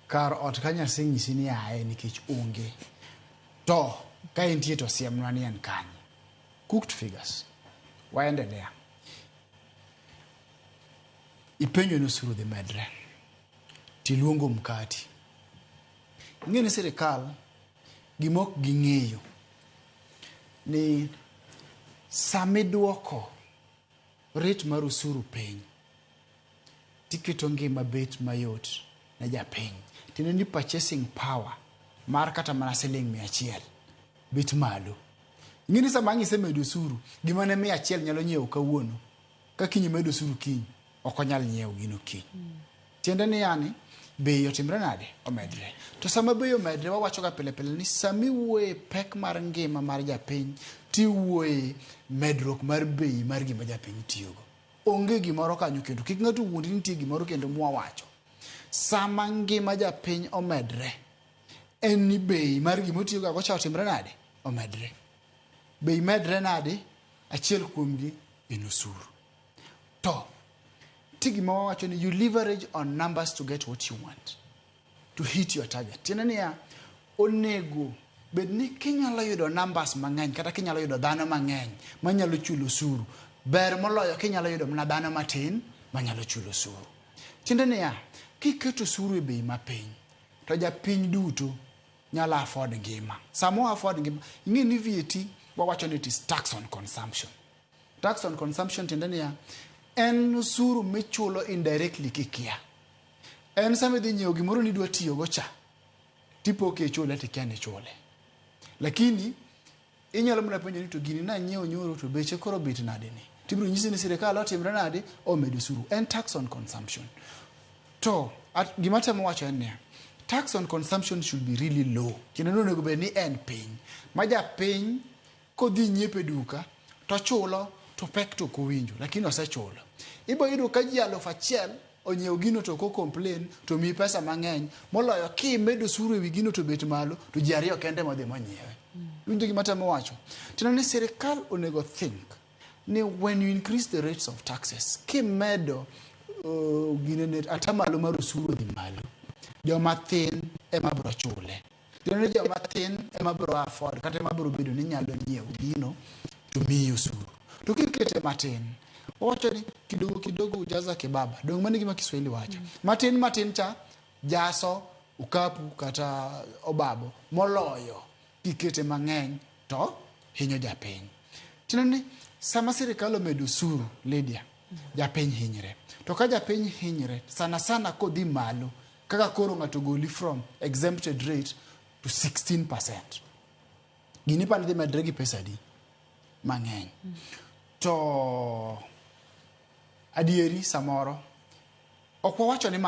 Kar ot ka nyasenyisi ni aye nikech onge. To ka entie to siemnwa ni en kanye. Cooked figures. Waendelea. Ipenjo ni osuru dhi medre. Tiluongo mkati. Ing'e ni sirikal gima ok ging'eyo ni samiduoko rate mar osuru piny tiketo ngima bet mayot ne japiny. Tiende ni purchasing power mar kata mana siling 100 bet malo. Ing'e ni sama ang' isemedo osuru, gima ne 100 nyalo nyiewo kawuono, ka kiny imedo osuru kiny, ok onyal nyiewo gino kiny. Tiende ni yani, bei otimre nade? Omedre. To sama bei omedre, wawacho ga pile pile ni sama iwuoye pek mar ngima mar japiny, tiwuoye medruok mar bei mar gima japiny tiyogo. Onge gimoro kanyo kendo. Kik ng'ato wuondi ni nitie gimoro kendo mwawacho. Sama ngima japiny omedre, en ni bei mar gima otiyogo cha otimre nade? Omedre. Bei medre nade? Achiel kuomgi en osuru. To, ti gima wawacho ni you leverage on numbers to get what you want. To hit your target. Tiende niya, onego bed ni kinyalo yudo numbers mang'eny kata kinyalo yudo dhano mang'eny manyalo chulo osuru, ber moloyo kinyalo yudo mana dhano matin manyalo chulo osuru. Tiende niya, kiketo osuru e bei mapiny, to japiny duto nyalo afford ngima. Sama o afford ngima, ing'e ni VAT wawacho ni it is tax on consumption. Tax on consumption tiende niya, en osuru michulo indirectly kikia. En sama idhi nyiewo gimoro nidwa tiyogo cha, tipo kichule tikia ni ichule. Lakini inyalo mana penjo ni to gini nanyiewo nyoro to beche koro bet nade ni? Tibiro nyisi ni sirikal otimre nade? Omedo osuru. En tax on consumption. To gima temo wacho en niya, tax on consumption should be really low. Kendo onego bed ni en piny. Ma japiny kodhi nyiepo e duka to chulo to pek to ok owinjo lakini osechulo. Ibo yudo ka ji 1000 onyiewo gino to ok complain to miyi pesa mang'eny moloyo kimedo osuru ewi gino to bet malo to ji ariyo kende modhi monyiewe. Iwinjo gima temo wacho? Tiende ni sirikal onego think ni when you increase the rates of taxes kimedo ginene atamalo mar osuru odhi malo, joma thin ema biro chule. Tiende ni joma thin ema biro afford kata ema biro bedo ni nyalo nyiewo gino to miyi osuru. To kikete matin, wawacho ni kidogo kidogo hujaza kibaba. Dong' mano e gima Kiswahili wacho. Matin matin cha jaso okapu kata obabo moloyo kikete mang'eny to hinyo japiny. Tiende ni sama sirikal omedo osuru, Lydia, japiny hinyre. To ka japiny hinyre, sana sana kodhi malo, kaka koro ng'ato goli from exempted rate to 16%. Gini pani dhi medre gi pesa adi? Mang'eny. To adieri samoro ok wawacho ni ma